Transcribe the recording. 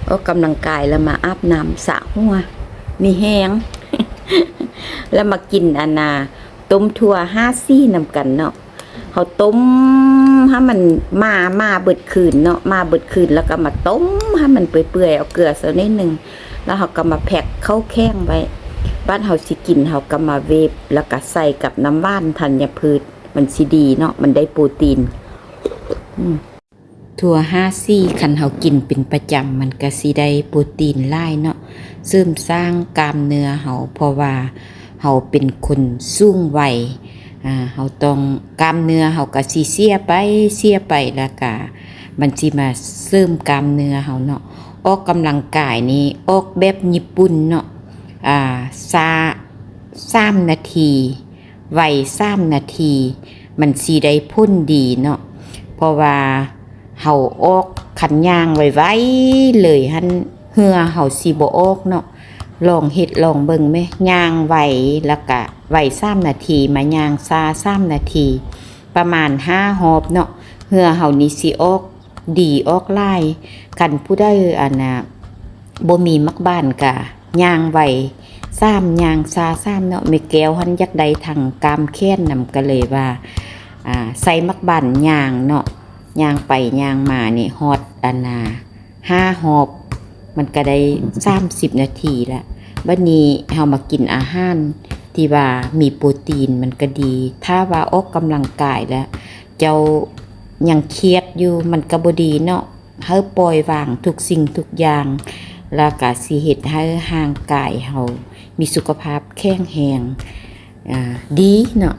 ອອກກຳລັງກາຍແລ້ວມາອາບນ້ຳສະຫົວ ມີແຮງ ແລ້ວມາກິນອັນນ່າ ຕົ້ມຖົ່ວຫ້າສີນຳກັນເນາະ. ເຮົາຕົ້ມໃຫ້ມັນໝາ ໝາເບິດຄືນເນາະ ໝາເບິດຄືນ ແລ້ວກໍມາຕົ້ມໃຫ້ມັນເປື່ອຍໆ ເອົາເກືອໃສ່ໜ້ອຍໜຶ່ງ ແລ້ວເຮົາກໍມາແພັກເຂົ້າແຂງໄວ້. ບາດເຮົາຊິກິນ ເຮົາກໍມາເວບ ແລ້ວກໍໃສ່ກັບນ້ຳຫວານທັນຍະພືດ ມັນຊິດີເນາະ ມັນໄດ້ໂປຣຕີນ. ອືມ ຖົ່ວຫ້າສີ ຄັນເຮົາກິນເປັນປະຈຳ ມັນກະຊິໄດ້ໂປຣຕີນຫຼາຍເນາະ ເສີມສ້າງກ້າມເນື້ອເຮົາ ເພາະວ່າເຮົາເປັນຄົນສູງໄວ ອາ ເຮົາຕ້ອງ ກ້າມເນື້ອເຮົາກະຊິເສຍໄປ ເສຍໄປ ແລ້ວກະມັນຊິມາເສີມກ້າມເນື້ອເຮົາເນາະ. ອອກກຳລັງກາຍນີ້ ອອກແບບຍີ່ປຸ່ນເນາະ ອາ ຊ້າສາມນາທີ ໄວສາມນາທີ ມັນຊິໄດ້ຜົນດີເນາະ ເພາະວ່າເຮົາອອກ ຄັນຍ່າງໄວໆເລີຍຫັ້ນ ເຫື່ອເຮົາຊິບໍ່ອອກເນາະ. ລອງເຮັດລອງເບິ່ງແມ ຍ່າງໄວ ແລ້ວກະໄວສາມນາທີ ມາຍ່າງຊ້າສາມນາທີ ປະມານຫ້າຮອບເນາະ ເຫື່ອເຮົານີ້ຊິອອກດີອອກຫຼາຍ. ຄັນຜູ້ໃດ ອັນນ່າ ບໍ່ມີໝາກບານກະຍ່າງໄວສາມ ຍ່າງຊ້າສາມເນາະ. ແມ່ແກ້ວຫັ້ນຢາກໄດ້ທັງກ້າມແຂນນຳ ກະເລີຍວ່າ ອາ ໃສ່ໝາກບານຍ່າງເນາະ ຍ່າງໄປຍ່າງມານີ້ ຮອດອັນນ່າ ຫ້າຮອບ ມັນກະໄດ້ສາມສິບນາທີລະ. ບັດນີ້ເຮົາມາກິນອາຫານທີ່ວ່າມີໂປຣຕີນ ມັນກະດີ. ຖ້າວ່າອອກກຳລັງກາຍແລ້ວ ເຈົ້າຍັງຄຽດຢູ່ ມັນກະບໍ່ດີເນາະ. ໃຫ້ປ່ອຍວາງທຸກສິ່ງທຸກຢ່າງ ແລ້ວກະຊິເຮັດໃຫ້ຮ່າງກາຍເຮົາມີສຸຂະພາບແຂງແຮງ ອາ ດີເນາະ.